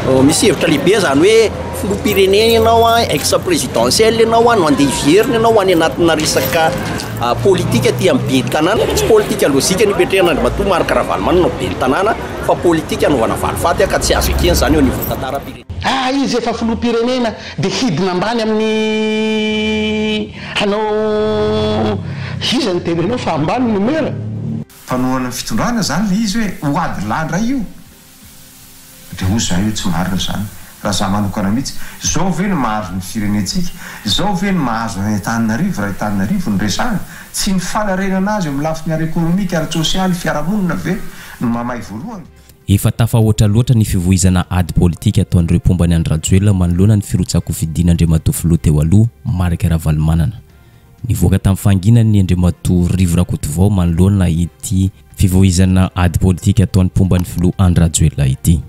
Misy hevitra lehibe izany hoe filoham-pirenena ianao, ex présidentiel ianao no andeha hiverina ianao any anatina resaka politika aty amin'ny ben'ny tanàna. Tsy politika lojika no ipetrahan'Andriamatoa Marc Ravalomanana ho ben'ny tanàna fa politika anaovana valifaty ka tsy azo ekena izany eo anivon'ny tantaram-pirenena. Ah izy efa filoham-pirenena dia hidina ambany amin'ny hanao iza no tenenao fa ambany ny mera? Mpanohana ny fitondrana zany le izy hoe ho ady lahy ndray io? De hoy zahay hoe tsy marina zany raha za manokana mihitsy, zao ve no mahazo ny firenentsika, zao ve no mahazo any Antananarivo raha Antananarivo no resahana, tsy ny fanarenana azy eo amin'ny lafiny ara-ekonomika, ara-tsosialy, fiarahamonina ve no mamay voalohany? Efa tafahoatra loatra ny fivoizana ady politika ataon'ireo mpomba an'i Andry Rajoelina manoloana ny firotsahan-kofidian'Andriamatoa Filoha teo aloha, Marc Ravalomanana. Nivoaka tamin'ny fahanginany ny Andriamatoa Rivo Rakotovao manoloana ity fivoizana ady politika ataon'ny mpomba ny filoha Andry Rajoelina ity.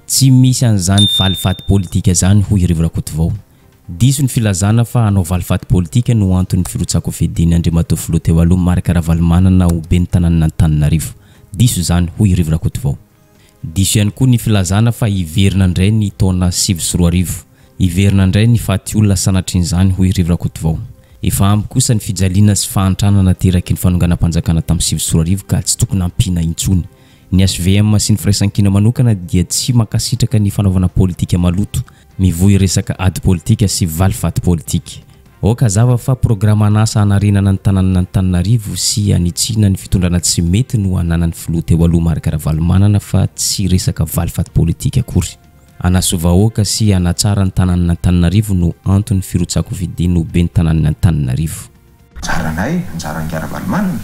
Tsy misy an'izany valifaty politika izany hoy Rivo Rakotovao. Diso ny filazana fa hanao valifaty politika no anton'ny firotsahan-kofidin'ny Andriamatoa filoha teo aloha Marc Ravalomanana ho ben'ny tanànan'Antananarivo. Diso izany hoy Rivo Rakotovao. Diso ihany koa ny filazana fa hiverina indray ny taona 2009. Hiverina indray ny faty olona sanatrian'izany, hoy Rivo Rakotovao. Efa ampy kosa ny fijaliana sy fahantrana nateraky ny fanonganam-panjakana tamin'ny 2009 ka tsy tokony hampiana intsony. Ny hvm sy ny Firaisankina manokana dia tsy mankasitraka ny fanaovana politika maloto, mivoy resaka ady politika sy valifaty politika. Aoka hazava fa programan'asa hanarenana ny tanànan'Antananarivo sy hanitsiana ny fitondrana tsy mety no ananan'ny filoha teo aloha Marc Ravalomanana fa tsy resaka valifaty politika akory. Hanasoa vahoaka sy hanatsara ny tanànan'Antananarivo no anton'ny firotsahan-kofidiny ho ben'ny tanànan'Antananarivo. Anjaranay, anjaran'i Ravalomanana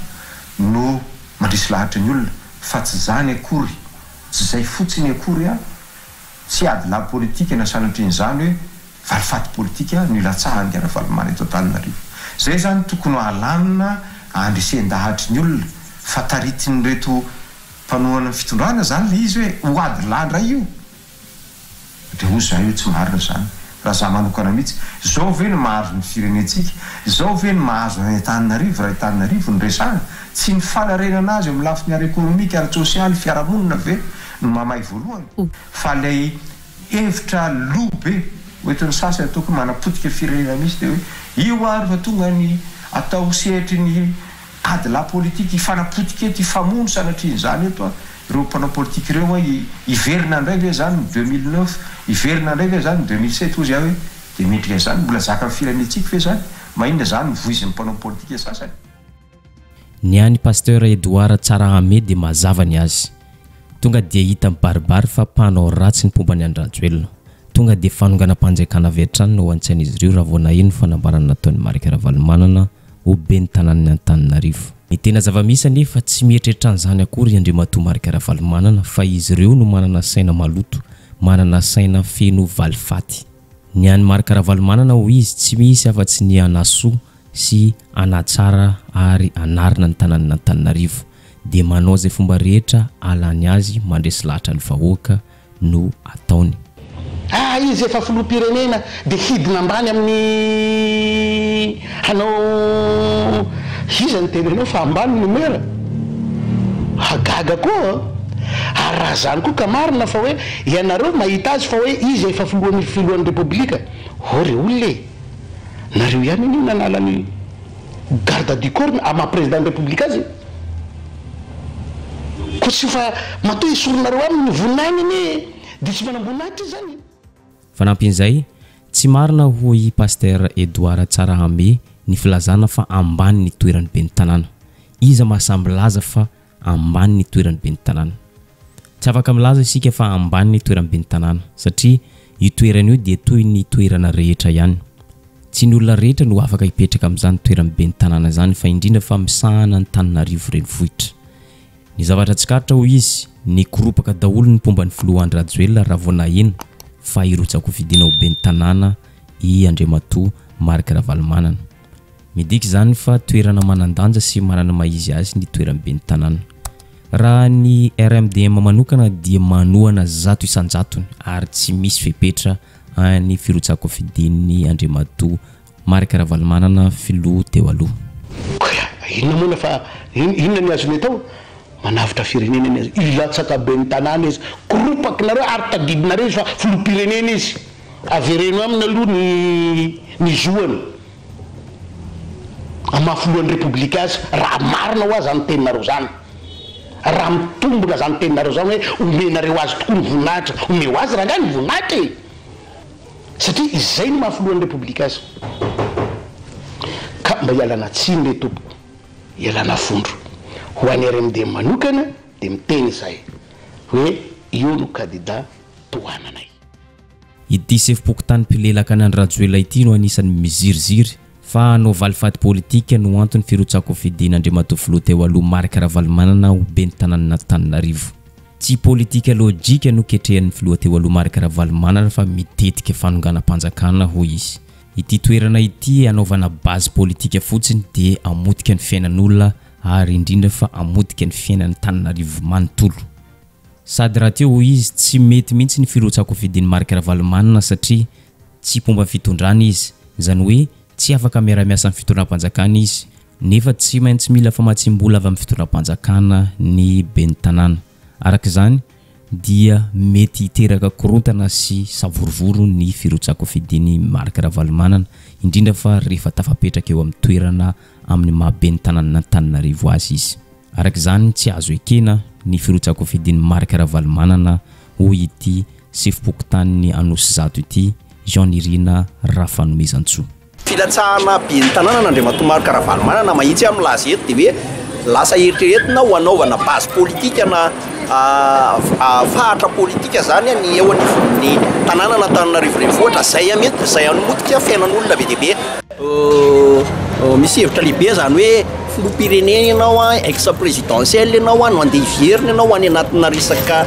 no mandresy lahatra ny olona fa tsy izany akory, tsy izay fotsiny akory an, tsy ady lahy politika na sanatrian'izany hoe Valifaty politika no ilatsahan'i Ravalomanana eto Antananarivo. Zay zany tokony halamina handresen-dahatry ny olona fa taritin'ireto mpanohana ny fitondrana zany le izy hoe ho ady lahy ndray io. De hoy zahay hoe tsy marina zany raha za manokana mihitsy. Zao ve no mahazo ny firenentsika? Zao ve no mahazo any Antananarivo raha Antananarivo no resahana? Tsy ny fanarenana azy eo amin'ny lafiny ara-ekonomika, ara-tsosialy, fiarahamonina ve no mamay voalohany? Fa lay Hevitra lo be hoentin'ny sasany ataoko hoe manapotika firenena mihitsy dia hoe io ary fa tonga ny atao sehatry ny ady lahy politika hifanapotika eto hifamono sanatrian'izany eto a ireo mpanao politika ireo a hiverina indray ve izany ny 2009 hiverina indray ve izany ny 2007 hozy aho hoe dia mendrika izany mbola zakan'ny firenentsika ve izany maninona izany ny voizin'ny mpanao politika sasany. Ny an'i Pasteur Edouard Tsarahame dia mazava ny azy. Tonga dia hita mibaribary fa mpanao ratsy ny mpomba an'i Andry Rajoelina. Tonga dia fanonganam-panjakana avy hatrany no ao an-tsain'izy ireo raha vao naheno ny fanambarana nataon'i Marc Ravalomanana ho ben'ny tanànan'i Antananarivo. Ny tena zava-misy anefa tsy mieritreritra an'izany akory Andriamatoa Marc Ravalomanana fa izy ireo no manana saina maloto, manana saina feno valifaty. Ny an'i Marc Ravalomanana hoy izy tsy misy afa-tsy ny hanasoa sy hanatsara ary hanarina ny tanànan'Antananarivo dia manao izay fomba rehetra hahalany azy mandresy lahatra ny vahoaka no ataony. Ah izy efa filoham-pirenena dia hidina ambany amin'ny hanao iza no tenenao fa ambany ny mera? Ha gaga koa an! Ary raha zany koa ka marina fa hoe ianareo mahita azy fa hoe izy efa filohan'ny filohan'ny repoblika, oh re olona e! Nareo ihany anie nanala ny garde du corps ny maha président ny république azy e! Koa tsy fa matoa esorinareo aminy ny voninahiny anie dia tsy manamboninahitra izy zany e! Fanampin'izay, tsy marina hoy Pasteur Edouard Tsarahame ny filazana fa ambany ny toeran'ny ben'ny tanàna. Iza mahasahy milaza fa ambany ny toeran'ny ben'ny tanàna? Tsy afaka milaza isika fa ambany ny toeran'ny ben'ny tanàna, satria io toerana io dia toy ny toerana rehetra ihany. Tsy ny olona rehetra no afaka hipetraka amin'izany toeran'ny ben'ny tanàna izany fa indrindra fa misahana Antananarivo renivohitra. Ny zavatra tsikaritra hoy izy, nikoropaka daholo ny mpomba ny filoha Andry Rajoelina raha vao naheno fa hirotsa-kofidina ho ben'ny tanàna i Andriamatoa Marc Ravalomanana. Midika izany fa toerana manan-danja sy manana maha izy azy ny toeran'ny ben'ny tanàna. Raha ny RMDM manokana dia manohana 100% ary tsy misy fepetra any firotsahan-kofidin'ny Andriamatoa Marc Ravalomanana filoha teo aloha. Koa inona moa na fa inona ny azony atao? Manavotra firenena anie izy. Hilatsaka ben'ny tanàna izy. Koropakinareo ary tadidinareo izy fa filoham-pirenena izy. Avereno aminy aloha ny ny zoany amin'ny maha filohan'ny Repoblika azy raha marina hoa zany teninareo zany. Raha mitombina zany teninareo zany hoe omenareo azy tokoa ny voninahitra. Omeo azy rangahy ny voninahitra e! Satria izay no maha filohan'ny Repoblika azy. Ka mba ialana tsiny re tompoko. Ialana vondro. Ho an'ny RMD manokana dia miteny izahay hoe io no kadida tohananay. Ity sefom-pokontany mpilelaka an'i Andry Rajoelina ity no anisan'ny miziriziry fa hanao valifaty politika no antony firotsahan-kofidin'Andriamatoa Filoha teo aloha Marc Ravalomanana ho ben'ny tanànan'Antananarivo. Tsy politika lojika no ketrehan'ny Filoha teo aloha Marc Ravalomanana fa mitetika fanonganam-panjakana, hoy izy. Ity toerana ity hanaovana base politika fotsiny dia hamotika ny fiainan'olona ary indrindra fa hamotika ny fiainan'Antananarivo manontolo. Sady rahateo hoy izy tsy mety mihitsy ny firotsahan-kofidin'i Marc Ravalomanana satria tsy mpomba fitondrana izy, izany hoe tsy afaka miara-miasa amin'ny fitondram-panjakana izy nefa tsy maintsy mila famatsiam-bola avy amin'ny fitondram-panjakana ny ben'ny tanàna. Araka izany dia mety hiteraka korontana sy savorovoro ny firotsahan-kofidin'i Marc Ravalomanana, indrindra fa rehefa tafapetraka eo amin'ny toerana amin'ny maha ben'ny tanànan'Antananarivo azy izy. Araka izany, tsy azo ekena ny firotsahan-kofidin'i Marc Ravalomanana, hoy ity sefom-pokontanin'i Anosizato ity, Jean Nirina Rafanomezantsoa. Filatsahana ben'ny tanàna an'Andriamatoa Marc Ravalomanana mahitsy aho milaza eto dia hoe lasa eritreretina ho hanaovana base politique na fahatra politika zany ny eo anivon'ny tanànan'Antananarivo renivohitra zay mety zay hamotika fiainan'olona be dia be. Misy hevitra lehibe zany hoe filoham-pirenena ianao an, ex présidentiel ianao an, no andeha hiverina ianao any anatina resaka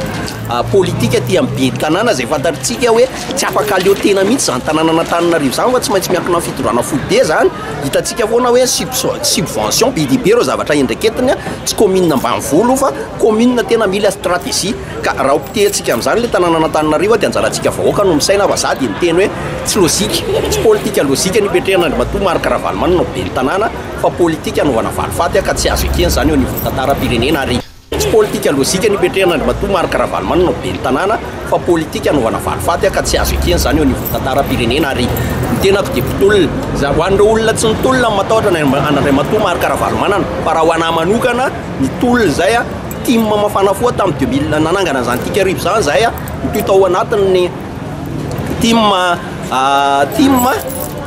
politika aty amin'ny ben'ny tanàna izay fantatritsika hoe tsy afaka aleo tena mihitsy izany tanànan'Antananarivo izany fa tsy maintsy miankina amin'ny fitondrana foibe izany. Hitantsika foana hoe subvention be dia be ireo zavatra endreketiny, tsy commune ambanivolo fa commune tena mila stratégie. Ka raha ho potehintsika amin'izany ilay tanànan'Antananarivo dia anjarantsika vahoaka no misaina fa za dia miteny hoe tsy logique, tsy politika logique ny ipetrahan'Andriamatoa Marc Ravalomanana ho ben'ny tanàna fa politika anaovana valifaty ka tsy azo ekena izany eo anivon'ny tantaram-pirenena ary Tsy politika lojika ny ipetrahan'Andriamatoa Marc Ravalomanana ho ben'ny tanàna fa politika anaovana valifaty ka tsy azo ekena izany eo anivon'ny tantaram-pirenena ary ny tenako dia mpitolona. Ho an'ireo olona tsy nitolona no matahotra an'Andriamatoa Marc Ravalomanana fa raha ho an'ahy manokana ny tolona izay tim mafana fo tamin'ny 2000 nanangana an'izany Tikarib izany izahay nitohy tao anatin'ny tim tim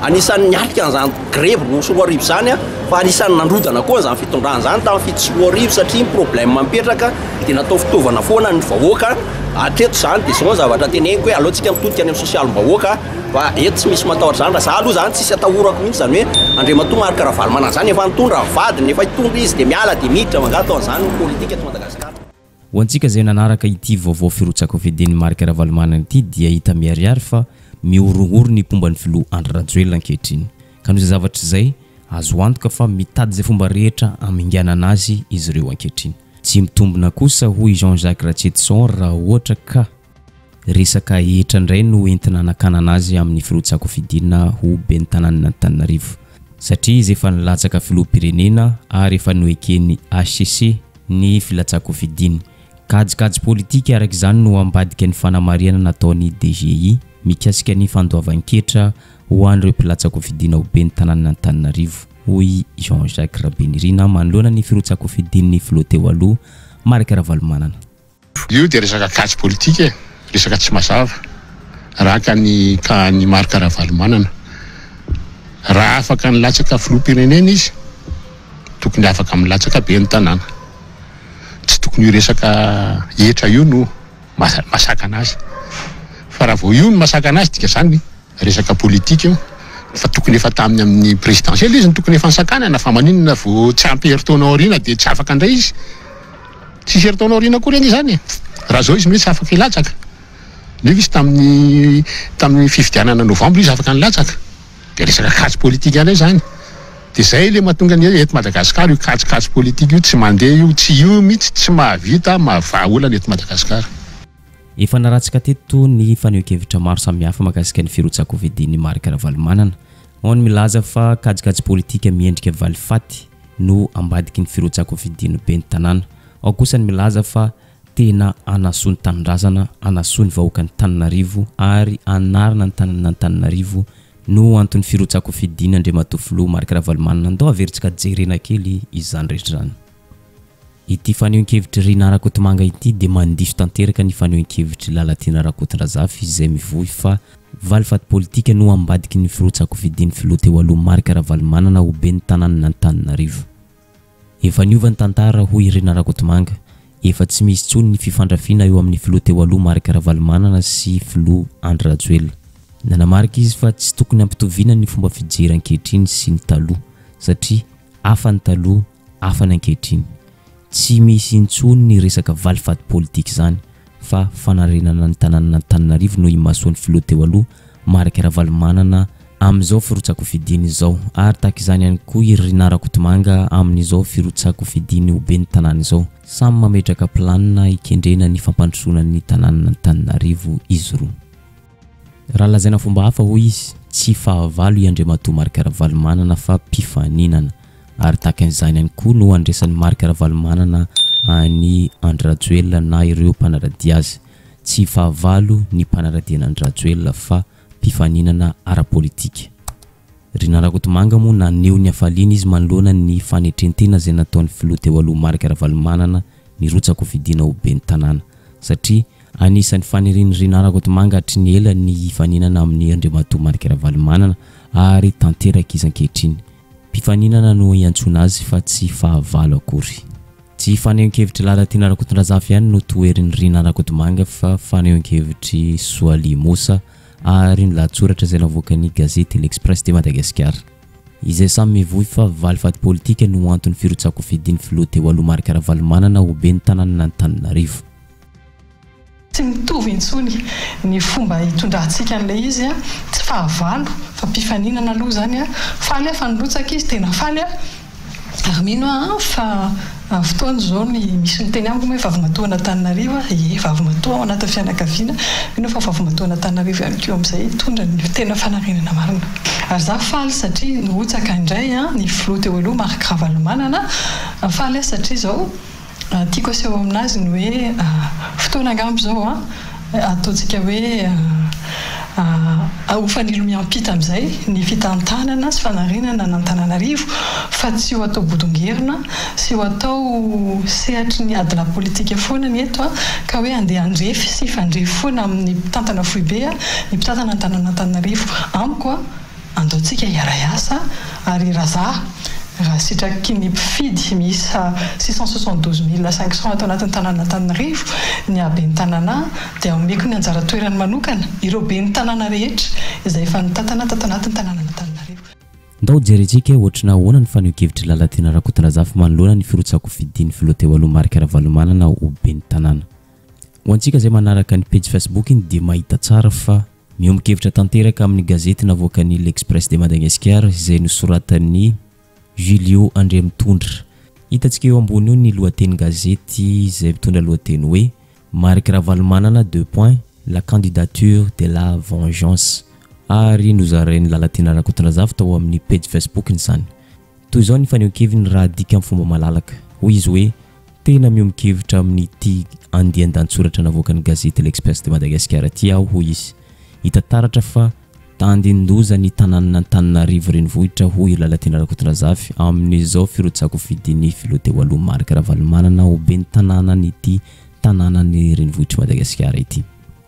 anisan'ny niatrika an'izany grevy 2002 izany fa anisan'ny nandrodana koa izany fitondrana izany tamin'ny 2007 satria ny problème mipetraka dia natao fitaovana foana ny vahoaka hatreto izany dia izao ny zavatra teneniko hoe aleo tsika mitodika any amin'ny sosialim-bahoaka fa eto tsy misy matahotra izany raha za aloha izany tsisy atahorako mihitsy izany hoe Andriamatoa Marc Ravalomanana izany efa nitondra ny vadiny efa hitondra izy dia miala dia miditra fa angaha atao an'izany ny politika eto Madagasikara. Ho antsika izay nanaraka ity vaovao firotsahan-kofidin'i Marc Ravalomanana ity dia hita miharihary fa mihorohoro ny mpomba ny filoha Andry Rajoelina ankehitriny. Ka noho izay zavatra izay, azo antoka fa mitady izay fomba rehetra haminganana azy izy ireo ankehitriny. Tsy mitombina kosa hoy Jean Jacques Ratsietison raha ohatra ka resaka hetra indray no entina hanakanana azy amin'ny firotsahan-kofidina ho ben'ny tanànan'Antananarivo. Satria izy efa nilatsaka filoham-pirenena ary efa noeken'ny hcc ny filatsahan-kofidiny. Kajikajy politika araka izany no ambadika ny fanamarihana nataon'ny DGI mikasika ny fandoavan-ketra ho an'ireo mpilatsa-kofidina ho ben'ny tanànan'Antananarivo, hoy Jean Jacques Rabenirina manoloana ny firotsahan-kofidin'ny filoha teo aloha, Marc Ravalomanana. Io dia resaka kajy politika e, resaka tsy mazava raka ny cas an'i Marc Ravalomanana. Raha afaka nilatsaka filoham-pirenena izy, tokony afaka milatsaka ben'ny tanàna. Tsy tokony io resaka hetra io no masakana azy. Fa raha vao io no masakana azy dikazany resaka politika io. Fa tokony efa tamin'ny amin'ny présidentielle izy no tokony efa nisakanana fa maninona vao tsy ampy herintaona aoriana dia tsy afaka indray izy. Tsisy herintaona aoriana akory anie izany e! Raha izao izy mihitsy afaka hilatsaka. Nefa izy tamin'ny tamin'ny fifidianana novambra izy afaka nilatsaka. Dia resaka kajy politika indray izany. Dia izay ilay mahatonga ny hoe eto Madagasikara io kajikajy politika io tsy mandeha io, tsy io mihitsy tsy mahavita mahavaha olana eto Madagasikara. Efa naratsika teto ny fanehoan-kevitra maro samihafa mahakasika ny firotsahan-kofidin'i Marc Ravalomanana. Ao ny milaza fa kajikajy politika miendrika valifaty no ambadiky ny firotsahan-kofidin'ny ben'ny tanàna. Ao kosa ny milaza fa tena hanasoa ny tanindrazana, hanasoa ny vahoakan'Antananarivo ary hanarina ny tanànan'Antananarivo no anton'ny firotsahan-kofidiny Andriamatoa Filoha Marc Ravalomanana. Ndao averintsika jerena kely izany rehetra izany. Ity fanehoan-kevitr'i Rinah Rakotomanga ity dia mandiso tanteraka ny fanehoan-kevitr'i Lalatiana Rakotondrazafy izay mivoy fa valifaty politika no ambadiky ny firotsahan-kofidin'ny filoha teo aloha Marc Ravalomanana ho ben'ny tanànan'Antananarivo. Efa niova ny tantara hoy i Rinah Rakotomanga. Efa tsy misy intsony ny fifandrafiana eo amin'ny filoha teo aloha Marc Ravalomanana sy filoha Andry Rajoelina. Nanamarika izy fa tsy tokony hampitoviana ny fomba fijery ankehitriny sy ny taloha satria hafa ny taloha, hafa ny ankehitriny. Tsy misy intsony ny resaka valifaty politika izany fa fanarenana ny tanànan'Antananarivo no imasoan'ny filoha teo aloha Marc Ravalomanana amin'izao firotsakofidiany izao ary tahaka izany ihany koa i Rinah Rakotomanga amin'izao firotsakofidiany ho ben'ny tanàna izao. Samy mametraka planina hikendrena ny fampandrosoana ny tanànan'Antananarivo izy roa. Raha lazaina fomba hafa hoy izy, tsy fahavalo i Andriamatoa Marc Ravalomanana fa mpifaninana ary tahaka an'izany ihany koa no andresan'i Marc Ravalomanana an'i Andry Rajoelina na ireo mpanara-dia azy. Tsy fahavalo ny mpanara-dia an'Andry Rajoelina fa mpifaninana ara-politika. Rinah Rakotomanga moa naneho ny hafaliany izy manoloana ny fanetren-tena izay nataon'ny filoha teo aloha Marc Ravalomanana nirotsaka ho fidiana ho ben'ny tanàna satria anisan'ny fanirian'i Rinah Rakotomanga hatry ny ela ny hifaninana amin'i Andriamatoa Marc Ravalomanana ary tanteraka izy ankehitriny. Mpifaninana no iantsoana azy fa tsy fahavalo akory. Tsy fanehoan-kevitr'i Lalatiana Rakotondrazafy ihany no toherin'i Rinah Rakotomanga fa fanehoan-kevitr'i Soalia Mosa ary ny lahatsoratra izay navoakan'ny gazety L'Express de Madagascar. Izay samy mivoy fa valifaty politika no anton'ny firotsahan-kofidin'ny filoha teo aloha Marc Ravalomanana ho ben'ny tanànan'Antananarivo. Tsy mitovy intsony ny fomba hitondrantsika an'ilay izy, tsy fahavalo fa mpifaninana aloha izany. Faly aho fa nirotsaka izy, tena faly aho ary mino aho fa fotoana izao ny misy miteny amiko moa hoe vavimatoa an'Antananarivo aho, ie vavimatoa ao anatin'ny fianakaviana, mino aho fa vavimatoa an'Antananarivo ihany koa amin'izay hitondra ny tena fanarenana marina. Ary izaho faly satria nirotsaka indray ny filoha teo aloha Marc Ravalomanana, faly aho satria izao Tiako aseho aminazy ny hoe fotoana angamba izao an, ataontsika hoe ho fanilo miampita amin'izay ny fitantanana sy fanarenana an'Antananarivo fa tsy ho atao bodongerona sy ho atao sehatry ny adilahy politika foana ny eto ka hoe handeha handrefy sy hifandrefy foana amin'ny mpitantana foibe ny mpitantana ny tanàn'Antananarivo. Amiko Andao tsika hiara-hiasa ary razaha raha sitraky ny mpifidy miisa 672500 ato anatin'ny tanàn'Antananarivo ny haha ben'ny tanàna dia omeko ny anjara toerany manokana ireo ben'ny tanàna rehetra izay efa nitantana tato anatin'ny tanànan'Antananarivo. Ndao jerentsika hoe ohatrana ahoana ny fanehoan-kevitr'i Lalatiana Rakotondrazafy manoloana ny firotsahan-kofidin'ny filoha teo aloha Marc Ravalomanana ho ben'ny tanàna. Ho antsika izay manaraka ny pejy Facebook-ny dia mahita tsara fa Miombon-kevitra tanteraka amin'ny gazety navoakan'ny L'Express de Madagascar izay nosoratan'i Julio Andriamitondra. Hitantsika eo ambony eo ny lohatenin-gazety izay mitondra lohateny hoe Marc Ravalomanana deux points, la candidature de la vengeance ary nozarain'i Lalatiana Rakotondrazafy tao amin'ny pejy Facebook-ny izany. Toy izao ny fanehoan-keviny raha adika amin'ny fomba malalaka. Hoy izy hoe, Tena miombon-kevitra amin'ity andian-dantsoratra navoakan'ny gazety L'Express de Madagascar ity aho, hoy izy. Hita taratra fa tandindoza ny tanànan'Antananarivo renivohitra, hoy i Lalatiana Rakotondrazafy, amin'izao firotsahan-kofidin'ny filoha teo aloha Marc Ravalomanana ho ben'ny tanànan'ity tanànan'ny renivohitr'i Madagasikara ity.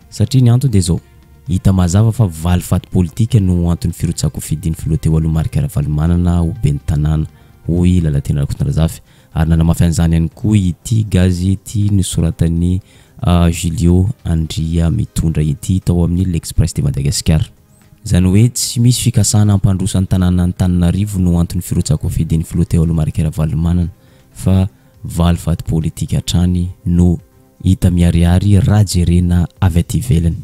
Satria ny antony dia izao, hita mazava fa valifaty politika no anton'ny firotsahan-kofidin'ny filoha teo aloha Marc Ravalomanana ho ben'ny tanàna, hoy i Lalatiana Rakotondrazafy, ary nanamafy an'izany ihany koa ity gazety nosoratan'i Julio Andriamitondra ity tao amin'ny L'Express de Madagascar. Izany hoe tsy misy fikasana hampandroso ny tanànan'Antananarivo no anton'ny firotsahan-kofidin'ny filoha teo aloha Marc Ravalomanana fa valifaty politika hatrany no Hita miharihary raha jerena avy aty ivelany.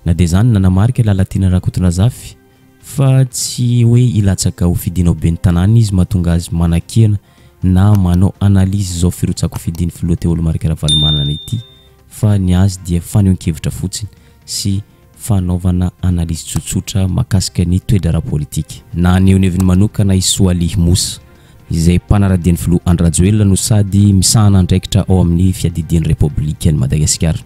Na dia izany, nanamarika Lalatiana Rakotondrazafy fa tsy hoe hilatsaka ho fidiana ho ben'ny tanàna izy mahatonga azy manakiana na manao analyse izao firotsahan-kofidin'ny filoha teo aloha Marc Ravalomanana ity fa ny azy dia fanehoan-kevitra fotsiny sy fanaovana analyse tsotsotra mahakasika ny toe-draharaha politika. Naneho ny heviny manokana i Soalihy Moussa. izay mpanara-dia ny filoha Andry Rajoelina no sady misahana andraikitra ao amin'ny fiadidian'ny Repoblikan'i Madagasikara.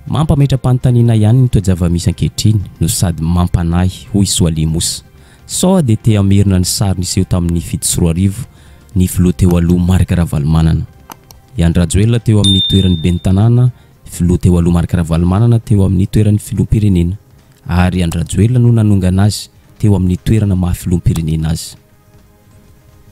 Mampametra-panontaniana ihany ny toe-java-misy ankehitriny no sady mampanahy, hoy Soalia Moussa. Sao dia te hamerina ny sary niseho tamin'ny 2007 ny filoha teo aloha Marc Ravalomanana. I Andry Rajoelina teo amin'ny toeran'ny ben'ny tanàna, filoha teo aloha Marc Ravalomanana teo amin'ny toeran'ny filoham-pirenena. Ary Andry Rajoelina no nanongana azy teo amin'ny toerana maha filoham-pirenena azy.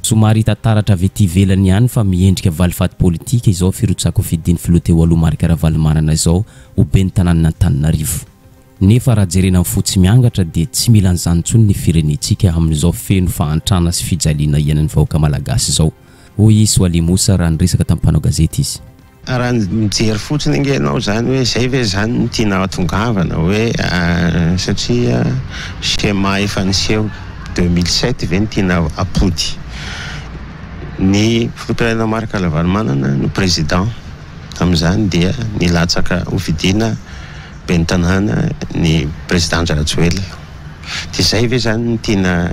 Somary hita taratra avy ety ivelany ihany fa miendrika valifaty politika izao firotsahan-kofidin'ny filoha teo aloha Marc Ravalomanana izao ho ben'ny tanànan'Antananarivo. Nefa raha jerena amin'ny fo tsy miangatra dia tsy mila an'izany intsony ny firenentsika amin'izao feno fahantrana sy fijaliana iainan'ny vahoaka malagasy izao, hoy i Soalia Moussa raha niresaka tamin'ny mpanao gazety izy. Raha mijery fotsiny ange ianao izany hoe izay ve izany no tiana hahatongavana hoe satria schéma efa niseho 2007 ve no tiana hapody. Ny filoham-pirenena Marc Ravalomanana no président tamin'izany dia nilatsaka hofidiana ben'ny tanàna ny président Andry Rajoelina. Dia izay ve izany no tiana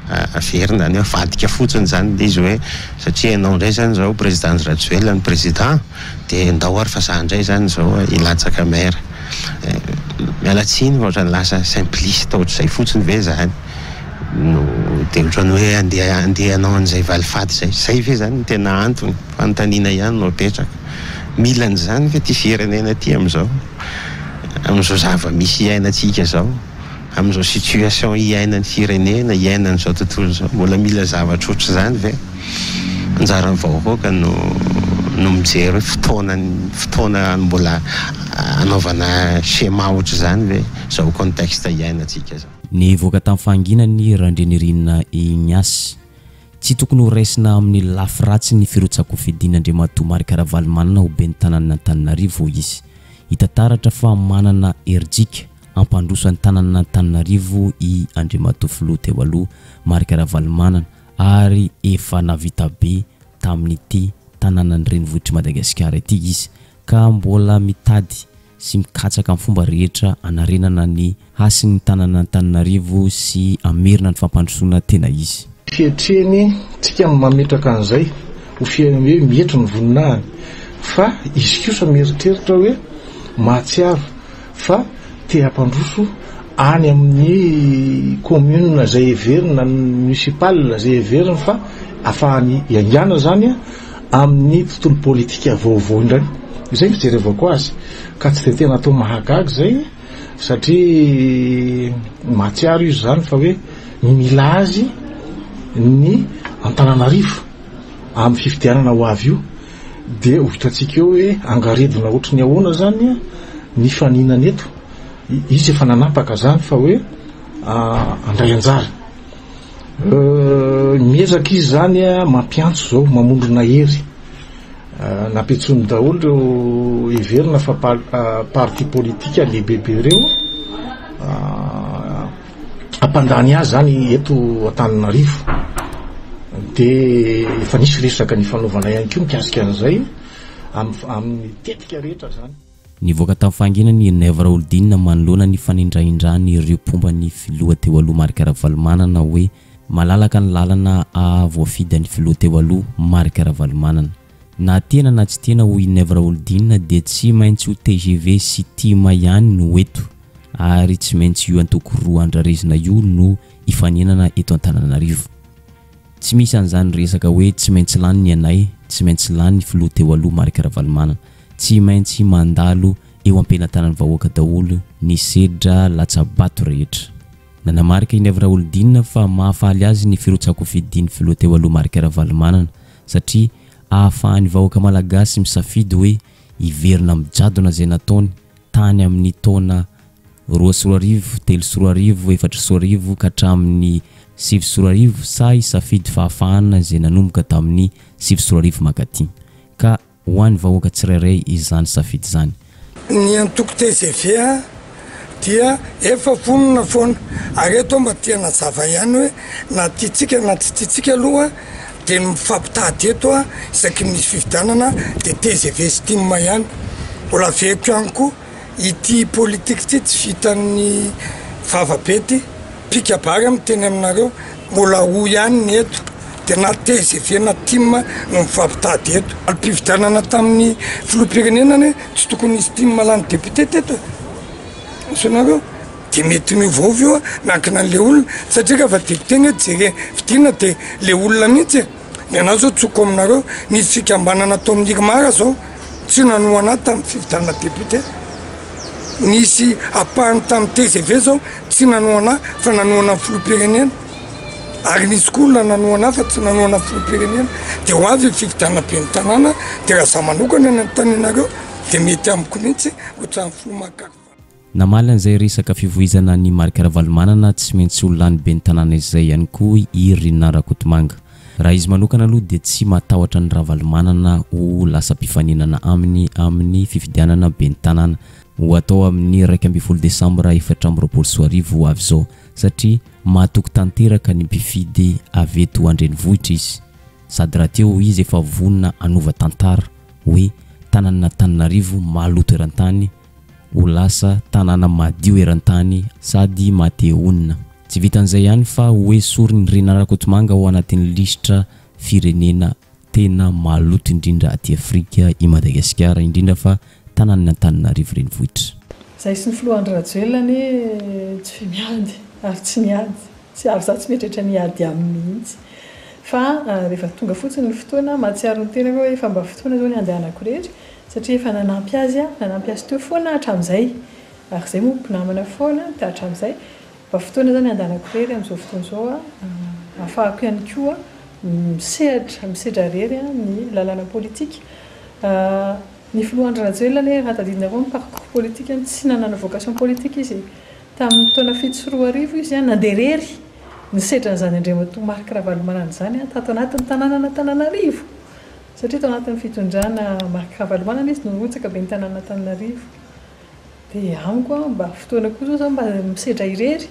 averina izany hoe avadika fotsiny izany ilay izy hoe satria ianao indray izany izao président Andry Rajoelina no président dia ndao ary fa za indray izany izao hilatsaka maire. Miala tsiny fa ohatran'ny lasa simpliste ohatr'izay fotsiny ve izany no dia ohatran'ny hoe andeha andeha hanao an'izay valifaty izay. Izay ve izany no tena antony? Fanontaniana ihany no apetraka. Mila an'izany ve ity firenena ity amin'izao? Amin'izao zava-misy iainantsika izao? Amin'izao situation iainan'ny firenena, iainan'izao tontolo izao, mbola mila zavatra ohatr'izany ve? Anjaran'ny vahoaka no no mijery hoe fotoana fotoana mbola anaovana schéma ohatr'izany ve izao contexte iainantsika izao? Nivoaka tamin'ny fahanginany Randrianirina Ignace. Tsy tokony ho raisina amin'ny lafy ratsy ny firotsahan-kofidin'Andriamatoa Marc Ravalomanana ho ben'ny tanànan'Antananarivo, hoy izy. Hita taratra fa manana herijika hampandroso ny tanànan'Antananarivo i Andriamatoa Filoha teo aloha Marc Ravalomanana ary efa nahavita be tamin'ity tanànan'ny renivohitr'i Madagasikara ity izy ka mbola mitady sy mikatsaka amin'ny fomba rehetra hanarenana ny hasin'ny tanànan'Antananarivo sy hamerina ny fampandrosoana tena izy. Fietreny tsika no mametraka an'izay ho fie hoe mietry ny voninahiny fa izy kosa mieritreritra hoe mahatsiaro fa te hampandroso any amin'ny commune izay heveriny na municipal izay heveriny fa afahany hiaingàna izany amin'ny tontolo politika vaovao indray. Izay ny fijerevako azy ka tsy dia tena atao mahagaga izay satria mahatsiaro izy izany fa hoe mila azy ny Antananarivo amin'ny fifidianana ho avy io dia ho hitantsika eo hoe angaredona ohatry ny ahoana izany ny faninana eto. Izy efa nanapaka izany fa hoe handray anjara. Miezaka izy izany mampiantso izao, mamondrona hery. Nampiantsoiny daholo ireo heverina fa parti politika lehibebe ireo hampandany azy izany eto Antananarivo. Dia efa nisy resaka nifanaovana ihany koa mikasika an'izay amin'ny tetika rehetra izany. Nivoaka tamin'ny fahanginany i Naivo Raholdina manoloana ny fanindrahindran'ireo mpomba ny filoha teo aloha Marc Ravalomanana hoe malalaka ny lalana hahavoafidy an'ny filoha teo aloha Marc Ravalomanana. Na tiana na tsy tiana hoy i Naivo Raholdina dia tsy maintsy ho tgv sy tim ihany no eto ary tsy maintsy io antoko roa andrarezina io no hifaninana eto Antananarivo. Tsy misy an'izany resaka hoe tsy maintsy lany ny anay, tsy maintsy lany ny filoha teo aloha Marc Ravalomanana. Tsy maintsy mandalo eo am-pelatanan'ny vahoaka daholo ny sedra latsa-bato rehetra. Nanamarika i Naivo Raholdina fa mahafaly azy ny firotsahan-kofidin'ny filoha teo aloha Marc Ravalomanana satria ahafahan'ny vahoaka malagasy misafidy hoe hiverina amin'ny jadona izay nataony tany amin'ny taona 2002, 2003, 2004 ka hatramin'ny 2009 sa hisafidy fahafahana izay nanomboka tamin'ny 2009 mankaty. Ka ho an'ny vahoaka tsirairay izany safidy izany. Ny antoko tgv dia efa vonona foana ary eto aho mba te hanazava ihany hoe na tiantsika na tsy tiantsika aloha dia ny mifampitady eto isaky ny misy fifidianana dia tgv sy tim ihany. Mbola averiko ihany koa ity politika ity tsy vitan'ny vava be ity, mpikabary aho miteny aminareo, mbola roa ihany ny eto. dia na tgv na tim no mifampitady eto. Alim-pifidianana tamin'ny filoham-pirenena anie tsy tokony hisy tim lany député teto e. Azonareo? Dia mety miovaova io miankina an'le olona satria rehefa député anie jere fidiana dia le olona mihitsy e. Ny anah zao tsoko aminareo, nisy fikambanana tao amin'ny IRMAR zao tsy nanohana ahy tamin'ny fifidianana député. Nisy ampahany tamin'ny tgv zao tsy nanohana ahy fa nanohana ny filoham-pirenena. Ary nisy koa olona nanohana ahy fa tsy nanohana ny filoham-pirenena. Dia ho avy ny fifidianana ben'ny tanàna dia raha za manokana no anontanianareo dia mety amiko mihitsy ohatran'ny filoha Marc. Namaly an'izay resaka fivoizana an'i Marc Ravalomanana tsy maintsy ho lany ben'ny tanàna izay ihany koa i Rinah Rakotomanga. Raha izy manokana aloha dia tsy matahotra an'i Ravalomanana ho lasa mpifaninana aminy amin'ny fifidianana ben'ny tanàna ho atao amin'ny 11 desambra 2024 ho avy izao satria mahatoky tanteraka ny mpifidy avy eto an-drenivohitra izy sady rahateo izy efa vonona hanova tantara hoe tanànan'Antananarivo maloto eran-tany ho lasa tanàna madio eran-tany sady maha-te honina. Tsy vitan'izay ihany fa hoesorin'i Rinah Rakotomanga ao anatin'ny lisitra firenena tena maloto indrindra aty Afrika i Madagasikara, indrindra fa tanànan'Antananarivo renivohitra. Izahay sy ny filoha Andry Rajoelina anie tsy miady ary tsy niady, tsy ary izaho tsy mieritreritra ny hiady aminy mihitsy fa rehefa tonga fotsiny ny fotoana, mahatsiaro ny tenako hoe efa mba fotoana izao ny handehanako irery Satria efa nanampy azy aho, nanampy azy teo foana aho hatramin'izay, ary izay moa mpinamana foana dia hatramin'izay, mba fotoana izany handanako irery amin'izao fotoana izao aho, ahafahako ihany koa misehatra, misedra irery ny lalana politika. Ny filoha Andry Rajoelina anie raha tadidinareo ny parcours politikany, tsy nanana vocation politique izy e. Tamin'ny taona 2007 izy nandeha irery nisedra an'izany Andriamatoa Marc Ravalomanana izany tato anatin'ny tanànan'Antananarivo. Satria tao anatin'ny fitondrana Marc Ravalomanana izy no nirotsaka ben'ny tanànan'Antananarivo. Dia amiko an, mba fotoana koa izao za mba misedra irery,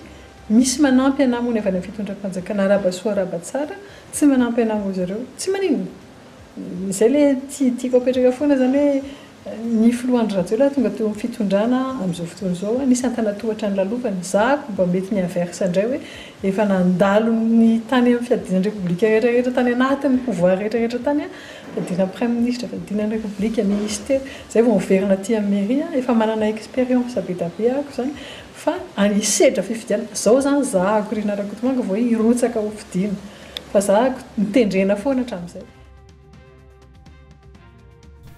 misy manampy anah moa ny avy any amin'ny fitondram-panjakana, arahaba soa arahaba tsara, tsy manampy anah moa zareo, tsy maninona. Izay ilay tiako apetraka foana izany hoe Ny filoha Andry Rajoelina tonga teo amin'ny fitondrana amin'izao fotoana izao, nisy antanatohatra nolalovany, zahako mba mety ny inverse indray hoe efa nandalo ny tany amin'ny fiadiana ny repoblika rehetra rehetra tany anatin'ny pouvoir rehetra rehetra tany aho, fiadiana praiminisitra, fiadiana ny repoblika, ministera, izay vao miverina aty amin'ny mairie, efa manana expérience be dia be ahako izany fa hisedra fifidianana, izao izany zahako Rinah Rakotomanga vao hoe hirotsaka ho fidiana fa zahako notendrena foana hatramin'izay.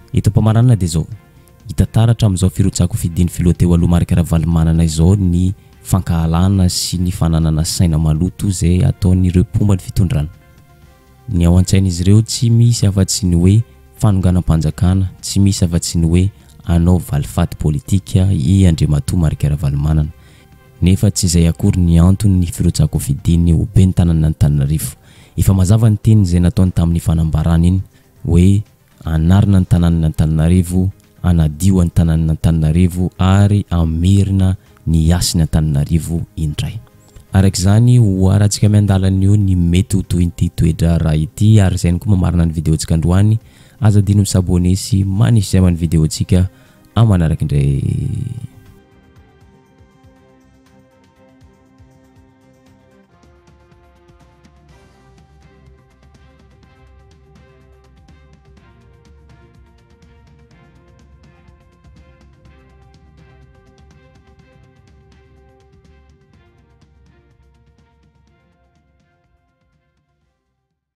Eto am-pamaranana dia izao, hita taratra amin'izao firotsahan-kofidin'ny filoha teo aloha Marc Ravalomanana izao ny fankahalana sy ny fananana saina maloto izay ataon'ireo mpomba ny fitondrana. Ny ao an-tsain'izy ireo tsy misy afa-tsy ny hoe fanonganam-panjakana, tsy misy afa-tsy ny hoe hanao valifaty politika i Andriamatoa Marc Ravalomanana. Nefa tsy izay akory ny antony ny firotsahan-kofidiny ho ben'ny tanànan'Antananarivo. Efa mazava ny teny izay nataony tamin'ny fanambarany iny hoe hanarina ny tanànan'Antananarivo, hanadio ny tanànan'Antananarivo ary hamerina ny hasin'i Antananarivo indray. Araka izany, ho harantsika miandalana eo ny mety ho tohin'ity toe-draharaha ity ary izay ihany koa mamarana ny video-ntsika androany. Aza adino mi-s'abonner sy manisy j'aime ny video-ntsika amin'ny manaraka indray.